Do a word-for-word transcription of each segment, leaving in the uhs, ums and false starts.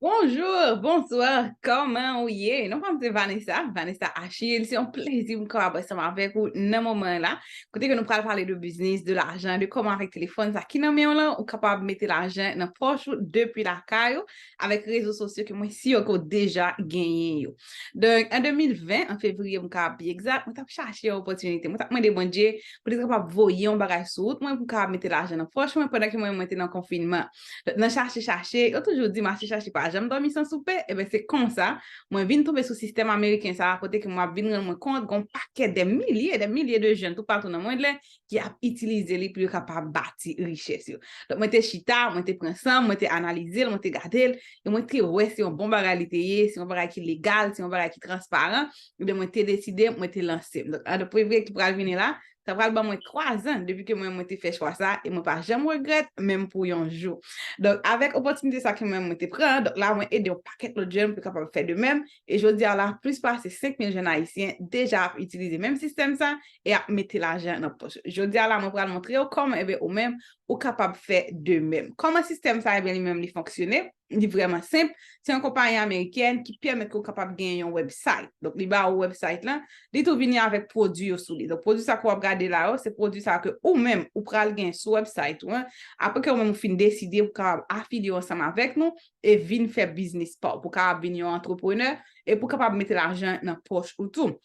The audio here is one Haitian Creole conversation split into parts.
Bonjou, bonswa, kòman ou ye? Non pa m se Vanessa, Vanessa Achille. Se yon plezi pou m kapab ansanm avèk ou nan moman la. Kote ke nou pral pale de biznis, de lajan, de kòman avèk telefòn sa ki nan men w lan, ou kapab mete lajan nan pòch ou depi lakay ou, avèk rezo sosyo ke mwen si ke w deja genyen yo. Donk, an de mil ven, an fevriye, m kapab pi egzak, mwen t ap chache yon opòtinite. Mwen t ap mande Bondye pou li kapab voye yon bagay sou wout mwen pou m kapab mete lajan nan pòch mwen pandan ke mwen, mwen te nan konfinman. Nan chache, chache, yo toujou di mache, chache, pa janm dòmi san soupe. Ebyen, se konsa, mwen vin tonbe sou sistèm ameriken sa a, kote ke mwen ap vin rann mwen kont, gon pakèt, de milye, de milye de jèn toupatou nan mond lan ki ap itilize li pou yo kapab bati richès yo. Donk, mwen te chita, mwen te pran san m, mwen te analize l, mwen te gade l, e mwen te wè se yon bon bagay li te ye, se yon bagay ki legal, se yon bagay ki transparan. Ebyen, mwen te deside, mwen te lanse m. Donk, an de prevye ki pral vini la, sa pral ban mwen twa zan depi ke mwen, mwen te fè chwa sa, e mwen pa janm regrèt, menm pou yon jou. Donk, avèk opòtinite sa ke mwen, mwen te pran, donk la, mwen ede yon pakèt lòt jèn pou yo kapab fè de menm. E jodi a la, plis pase senk mil jèn ayisyen deja ap itilize menm sistèm sa e ap mete lajan nan pòch. Jodi a la, mwen pral montre w kòman, ebyen, ou menm, ou kapab fè de menm. Kòman sistèm sa, ebyen, li menm, li fonksyone? Li vrèman senp. Se yon konpayi amerikèn ki pèmèt ke w kapab gen yon website. Donk, li ba ou website lan, li tou vini avèk pwodui yo sou li. Donk, pwodui sa ke w ap gade la yo, se pwodui sa ke ou menm, ou pral gen sou website ou an. Apre ke ou menm ou fin deside pou kapab afilye w ansanm avèk nou e vin fè biznis pa w, pou kapab vin yon antreprenè e pou kapab mete lajan nan pòch ou tou.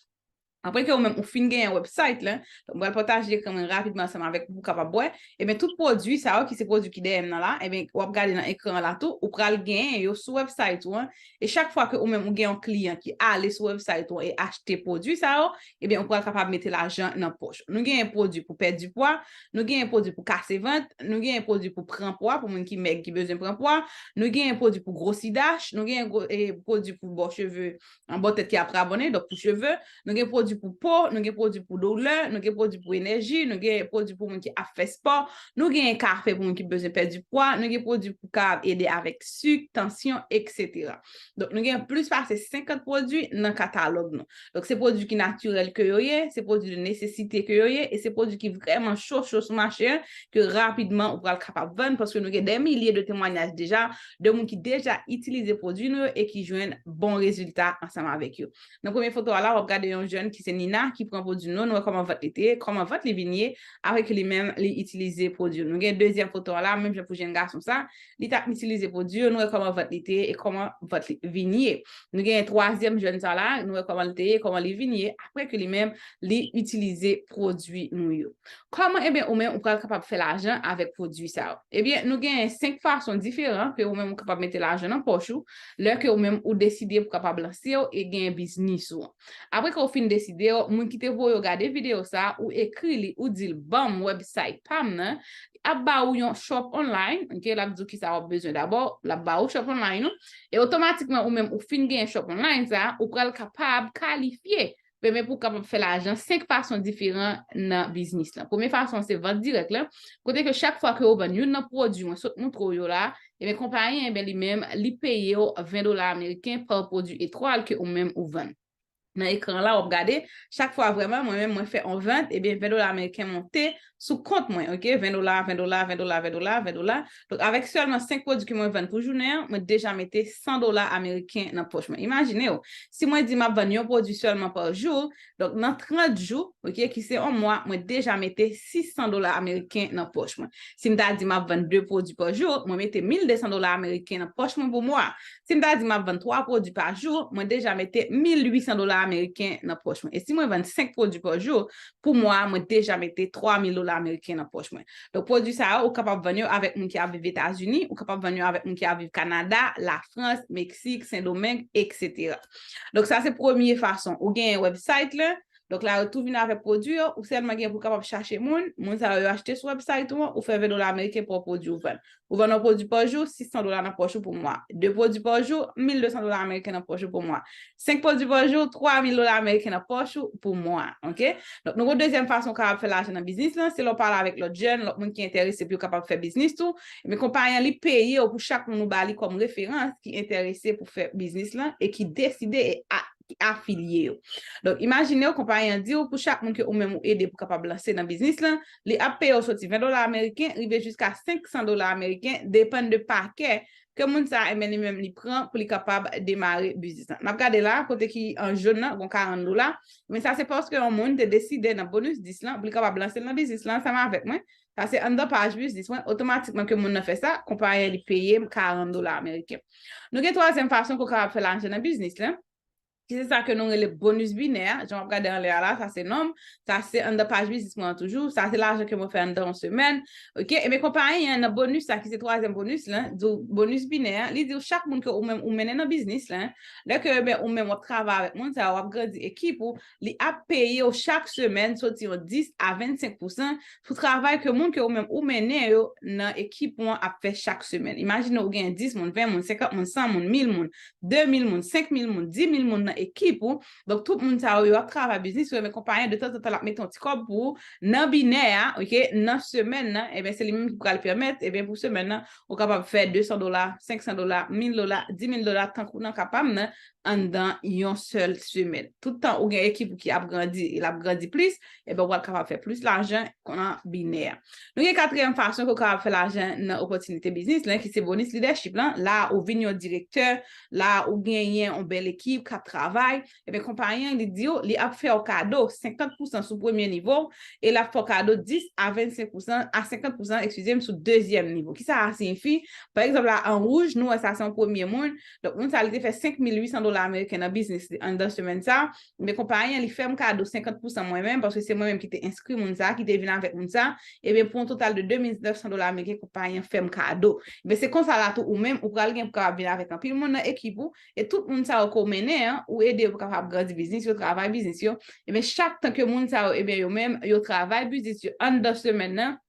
Apre ke ou menm ou fin genyen website lan, donk, mwen pral pataje ekran mwen rapidman ansanm avèk ou pou w kapab wè. Ebyen, tout pwodui sa yo, ki se pwodui ki dèyè m nan la, ebyen, w ap gade nan ekran an la tou, ou pral genyen yo sou website ou an. E chak fwa ke ou menm ou gen yon kliyan ki ale sou website ou an e achte pwodui sa yo, ebyen, ou pral kapab mete lajan nan pòch. Nou genyen pwodui pou pèdi pwa, nou genyen pwodui pou kase vant, nou genyen pwodui pou pran pwa, pou moun ki mèg ki bezwen pran pwa, nou genyen pwodui pou gwosi dach, nou genyen gwo- e, pwodui pou bò cheve, an bò tèt ki ap rabonnen, donk pou cheve, nou gen pwodui pou po, nou gen pwodui pou doulè, nou gen pwodui pou enèji, nou gen pwodui pou moun ki ap fè spò, nou gen kafe pou moun ki bezwen pèdi pwa, nou gen pwodui pou ka ede avèk sik, tansyon, etsetera. Donk, nou gen plis pase senkant pwodui nan katalòg nou. Donk, se pwodui ki natirèl ke yo ye, se pwodui de nesesite ke yo ye, e se pwodui ki vrèman cho, cho sou mache an, ke rapidman ou pral kapab vann, paske nou gen de milye de temwanyaj deja, de moun ki deja itilize pwodui nou yo e ki jwenn bon rezilta ansanm avèk yo. Nan premye foto a la, w ap gade yon jèn ki se Nina, ki pran pwodui nou, nou wè kòman vant li te ye, kòman vant li vin ye, apre ke li menm, li itilize pwodui yo. Nou gen dezyèm foto a la, menm jan pou jèn gason sa, li t ap itilize pwodui yo, nou wè kòman vant li te ye e kòman vant li vin ye. Nou gen twazyèm jèn sa la, nou wè kòman li te ye, kòman li vin ye, apre ke li menm, li itilize pwodui nou yo. Kòman, ebyen, ou menm, ou pral kapab fè lajan avèk pwodui sa yo? Ebyen, nou gen senk fason diferan ke ou menm ou kapab mete lajan nan pòch ou, lè ke ou menm ou deside pou kapab lanse w e gen biznis ou. Apre ke ou fin deside w, moun ki te voye w gade videyo sa, ou ekri li, ou di l, "Ban m website pa m nan," ap ba ou yon shop online, ok, l ap di w kisa w ap bezwen dabò, l ap ba ou shop online ou, e otomatikman ou menm ou fin gen shop online sa, ou pral kapab kalifye ebyen, pou w kapab fè lajan senk fason diferan nan biznis lan. Premye fason se vant dirèk lan, kote ke chak fwa ke ou vann youn nan pwodui mwen sot montre w yo la, ebyen, konpayi an, ebyen, li menm, li peye w ven dola ameriken pa pwodui etwal ke ou menm ou vann. Nan ekran la, w ap gade, chak fwa vrèman, mwen menm, mwen fè yon vant, ebyen, ven dola ameriken monte sou kont mwen, ok? Ven dola, ven dola, ven dola, ven dola, ven dola. Donk, avèk sèlman senk pwodui ke mwen vann pou jounen an, mwen deja mete san dola ameriken nan pòch mwen. Imajine w, si mwen di m ap vann yon pwodui sèlman pa jou, donk, nan trant jou, ok, ki se yon mwa, mwen deja mete sis san dola ameriken nan pòch mwen. Si m ta di m ap vann de pwodui pa jou, mwen mete mil de san dola ameriken nan pòch mwen pou mwa. Si m ta di m ap vann twa pwodui pa jou, mwen deja mete mil uit san dola ameriken nan pòch mwen. E si mwen vann senk pwodui pa jou, pou mwa a, mwen deja mete twa mil dola ameriken nan pòch mwen. Donk, pwodui sa yo, ou kapab vann yo avèk moun ki ap viv Etazini, ou kapab vann yo avèk moun ki ap viv Kanada, Lafrans, Meksik, Sendomeng, etsetera. Donk, sa se premye fason. Ou genyen website lan, donk la, yo tou vin avèk pwodui yo, ou sèlman gen pou kapab chache moun, moun sa yo, yo achte sou website ou an, ou fè ven dola ameriken pou yon pwodui ou vann. Ou vann yon pwodui pa jou, sis san dola nan pòch ou pou mwa. De pwodui pa jou, mil de san dola ameriken nan pòch ou pou mwa. Senk pwodui pa jou, twa mil dola ameriken nan pòch ou pou mwa, ok? Donk, nou gon dezyèm fason w kapab fè lajan nan biznis lan, se lè w pale avèk lòt jèn, lòt moun ki enterese pou yo kapab fè biznis tou. Ebyen, konpayi an, li peye w pou chak moun ou ba li kòm referans ki enterese pou fè biznis lan e ki deside e a-, ki afilye yo. Donk, imajine w, konpayi an di w, pou chak moun ke ou menm ou ede pou kapab lanse nan biznis lan, li ap peye w soti ven dola ameriken, rive jiska senk san dola ameriken, depann de pakè ke moun sa, ebyen, li menm li pran pou li kapab demare biznis lan. N ap gade la, kote ki an jòn nan, gon karant dola. Men sa se paske yon moun te deside nan bonus dis lan, pou li kapab lanse l nan biznis lan ansanm avèk mwen. Sa se anndan paj biznis mwen, otomatikman ke moun nan fè sa, konpayi an li peye m karant dola ameriken. Nou gen twazyèm fason ke w kapab fè lajan nan biznis lan, ki se sa ke nou rele bonus binè, jan w ap gade anlè a la, sa se non m, sa se anndan paj biznis mwen an toujou, sa se lajan ke mwen fè anndan yon semèn, oke, ebyen konpayi an nan bonus sa ki se twazyèm bonus lan, di w bonus binè an, li di w chak moun ke ou menm ou mennen nan biznis lan, lè ke ebyen ou menm w ap travay avèk moun sa, w ap grandi ekip ou, li ap peye w chak semèn soti yon dis a vennsenk pousan sou travay ke moun ke ou menm ou mennen yo nan ekip ou an ap fè chak semèn. Imajine w gen dis moun, ven moun, senkant moun, san moun, mil moun, de mil moun, senk mil moun, di mil moun nan ekip ou. Donk, tout moun sa yo, yo ap travay biznis yo, men konpayi an de tanzantan l ap mete yon ti kòb pou ou nan binè a, oke, nan semèn nan, ebyen, se li menm ki pral pèmèt, ebyen, pou semèn nan, ou kapab fè de san dola, senk san dola, mil dola, di mil dola, tankou nan ka pa m nan, anndan yon sèl semèn. Tout tan ou gen ekip ou ki ap grandi, e l ap grandi plis, ebyen, ou pral kapab fè plis lajan nan binè a. Nou gen katriyèm fason ke w kapab fè lajan nan opòtinite biznis lan, ki se bonis lidèchip lan. La, ou vin yon direktè, la, ou genyen yon bèl ekip k ap travay, ebyen, konpayi an, li di w, li ap fè w kado senkant pousan sou premye nivo, e l ap fè w kado dis a vennsenk pousan, a senkant pousan, eskize m, sou dezyèm nivo. Kisa sa siyifi? Pa egzanp, la, an wouj, nou wè sa se yon premye moun. Donk, moun sa, li te fè senk mil uit san dola ameriken nan biznis li anndan semèn sa. Men konpayi an, li fè m kado senkant pousan mwen menm, paske se mwen menm ki te enskri moun sa, ki te vin avèk moun sa. Ebyen, pou yon total de de mil nèf san dola ameriken, konpayi an fè m kado. Ebyen, se konsa la tou ou menm, ou pral gen pou kapab vin avèk anpil moun nan ekip ou, e tout moun sa yo ke w mennen an, ou ede yo pou kapab grandi biznis yo, travay biznis yo. Ebyen, chak tan ke moun sa yo, ebyen, yo menm, yo travay biznis yo anndan semèn nan,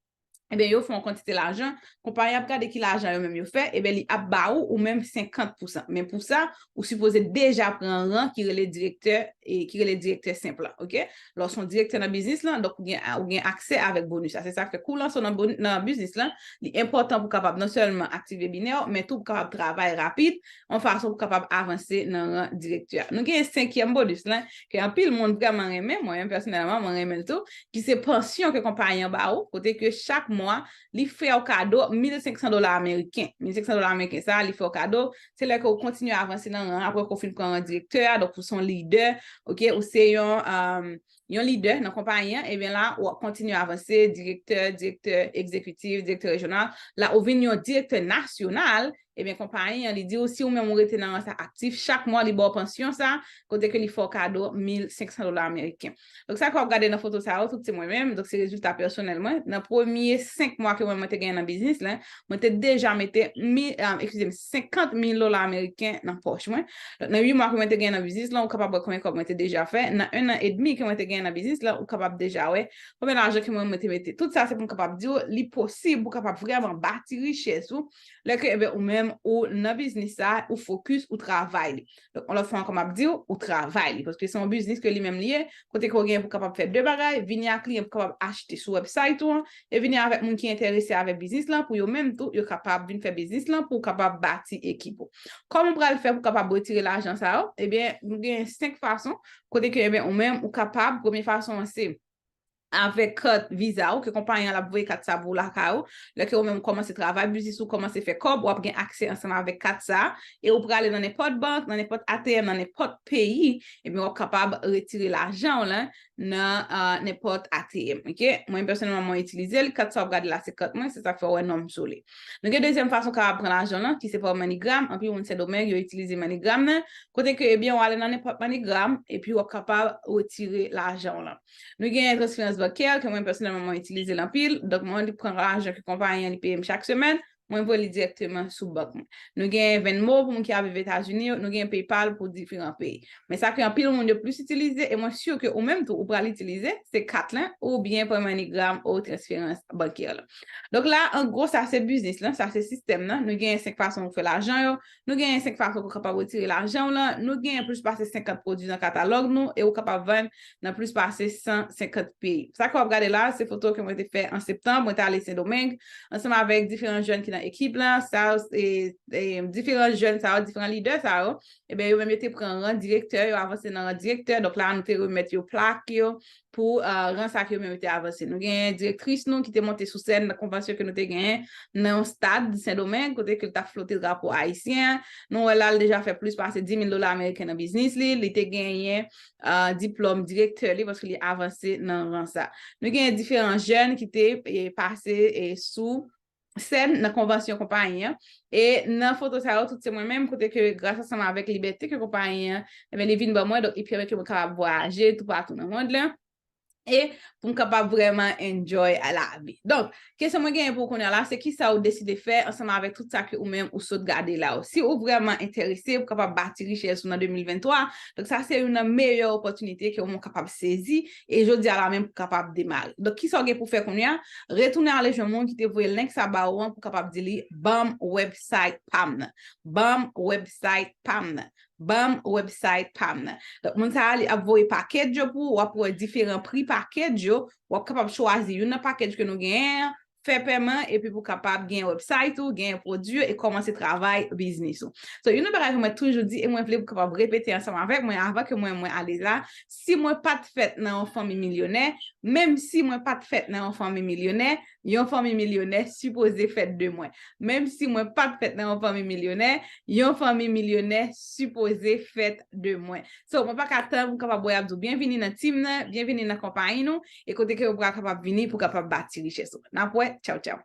ebyen, yo fè yon kantite lajan, konpayi an ap gade ki lajan yo menm yo fè, ebyen, li ap ba ou, ou menm senkant pousan. Men pou sa, ou sipoze deja pran ran ki rele direktè, e ki rele direktè senp lan, oke? Lè w se yon direktè nan biznis lan, donk ou gen, ou gen aksè avèk bonis la. Se sa k fè kou w lanse w nan bon-, nan biznis lan, li enpòtan pou w kapab non sèlman aktive binè w, men tou pou w kapab travay rapid, yon fason pou w kapab avanse nan ran direktè a. Nou gen senkyèm bonis lan, ke anpil moun vrèman renmen, mwen menm pèsonèlman, mwen renmen l tou, ki se pansyon ke konpayi an ba ou, kote ke chak mwa, li fè w kado mil senk san dola ameriken. Mil senk san dola ameriken sa, li fè w kado, se lè ke w kontinye avanse nan ran, apre ke w fin pran ran direktè a, donk ou se yon lidè, oke, ou se yon, um, yon lidè nan konpayi an, ebyen la, w ap kontinye avanse, direktè, direktè egzekitif, direktè rejyonal, la, ou vin yon direktè nasyonal, ebyen, konpayi an, li di w, si ou menm ou rete nan ran sa aktif, chak mwa, li ba w pansyon sa, kote ke li fè w kado mil senk san dola ameriken. Donk, sa ke w ap gade nan foto sa yo, tout se mwen menm, donk se rezilta pèsonèl mwen. Nan premye senk mwa ke mwen, mwen te genyen nan biznis lan, mwen te deja mete mi-, ah, eskize m, senkant mil dola ameriken nan pòch mwen. Donk, nan uit mwa ke mwen te genyen nan biznis lan, ou kapab wè konbyen kòb mwen te deja fè. Nan en an edmi ke mwen te genyen nan biznis lan, ou kapab deja wè konbyen lajan ke mwen, mwen te mete. Tout sa, se pou m kapab di w, li posib pou w kapab vrèman bati richès ou, lè ke, ebyen, ou menm, ou nan biznis sa, ou fokis, ou travay li. Donk, yon lòt fwa ankò, m ap di w, ou travay li. Paske se yon biznis ke li menm li ye, kote ke w gen pou kapab fè de bagay, vini ak kliyan pou kapab achte sou website ou an, e vini avèk moun ki enterese avèk biznis lan, pou yo menm tou, yo kapab vin fè biznis lan, pou w kapab bati ekip ou. Kòman w pral fè pou kapab retire lajan sa yo? Ebyen, nou gen senk fason, kote ke, ebyen, ou menm, ou kapab, premye fason an, se avèk kat Visa ou, ke konpayi an l ap voye kat sa pou ou lakay ou. Lè ke ou menm ou kòmanse travay, biznis ou kòmanse fè kòb, w ap gen aksè ansanm avèk kat sa, e ou prale nan nenpòt bank, nan nenpòt A T M, nan nenpòt peyi, ebyen w ap kapab retire lajan w lan nan, ah, nenpòt A T M, oke? Mwen pèsonèlman, mwen itilize l, kat sa w ap gade la, se kat mwen, se sa k fè w wè non m sou li. Nou gen dezyèm fason w kapab pran lajan w lan, ki se pa MoneyGram, anpil moun Sendomeng, yo itilize MoneyGram nan, kote ke, ebyen, w ale nan nenpòt MoneyGram, epi w ap kapab retire lajan w lan. Nou gen transferans bankè, ke mwen pèsonèlman mwen itilize l anpil. Donk, mwen li pran lajan ke konpayi an li peye m chak semèn, mwen voye li dirèkteman sou bank mwen. Nou gen Venmo pou moun ki ap viv Etazini yo, nou gen PayPal pou diferan peyi. Men sa ke anpil moun yo plis itilize, e mwen si ke ou menm tou ou pral itilize, se kat lan, oubyen pran MoneyGram ou transferans bankè lan. Donk la, an gwo, sa se biznis lan, sa se sistèm nan. Nou gen senk fason pou fè lajan yo, nou gen senk fason pou kapab retire lajan w lan, nou gen plis pase senkant pwodui nan katalòg nou, e ou kapab vann nan plis pase san senkant peyi. Sa ke w ap gade la, se foto ke mwen te fè an septanm, mwen te ale Sendomeng, ansanm avèk diferan jèn ki nan ekip lan, sa yo, e, e, diferan jèn sa yo, diferan lidè sa yo, ebyen, yo menm yo te pran ran direktè, yo avanse nan ran direktè. Donk la, nou te remèt yo plak yo pou, euh, ran sa ke yo menm yo te avanse. Nou gen direktris nou ki te monte sou sèn nan konvansyon ke nou te genyen nan yon stad Sendomeng, kote ke l t ap flote drapo ayisyen. Nou wè la, l deja fè plis pase dis mil dola ameriken nan biznis li. Li te genyen, euh, diplòm direktè li paske li avanse nan ran sa. Nou gen diferan jèn ki te, e, pase, e, sou sèn nan konvansyon konpayi an. E nan foto sa yo, tout se mwen menm, kote ke gras ansanm avèk libète ke konpayi an, ebyen, li vin ban mwen, donk li pèmèt ke mwen kapab vwayaje toupatou nan mond lan. E pou m kapab vrèman enjoy lavi. Donk, kesyon mwen genyen pou w kounye a la, se kisa ou deside fè ansanm avèk tout sa ke ou menm ou sot gade la yo. Si ou vrèman enterese pou kapab bati richès ou nan de mil venntwa, donk sa se youn nan meyè opòtinite ke ou menm kapab sezi e jodi a la menm pou kapab demare. Donk, kisa w gen pou fè kounye a? Retounen ale jwenn moun ki te voye link sa ba ou an pou kapab di li, ban m website pa m nan. Ban m website pa m nan. Ban m website pa m nan. Donk, moun sa a, li ap voye package yo pou ou, w ap wè diferan pri package yo, w ap kapab chwazi youn nan package ke nou genyen an, fè pèman, epi pou kapab gen website ou, gen pwodui yo, e kòmanse travay biznis ou. So, youn nan bagay ke mwen toujou di, e mwen vle pou kapab repete ansanm avèk mwen avan ke mwen, mwen ale la, si mwen pa t fèt nan yon fanmi milyonè, menm si mwen pa t fèt nan yon fanmi milyonè, yon fanmi milyonè sipoze fèt de mwen. Menm si mwen pa t fèt nan yon fanmi milyonè, yon fanmi milyonè sipoze fèt de mwen. So, mwen pa ka tann pou m kapab wè y ap di w byenvini nan team nan, byenvini nan konpayi nou, e kote ke ou pral kapab vini pou kapab bati richès ou. N ap wè, tchaw, tchaw.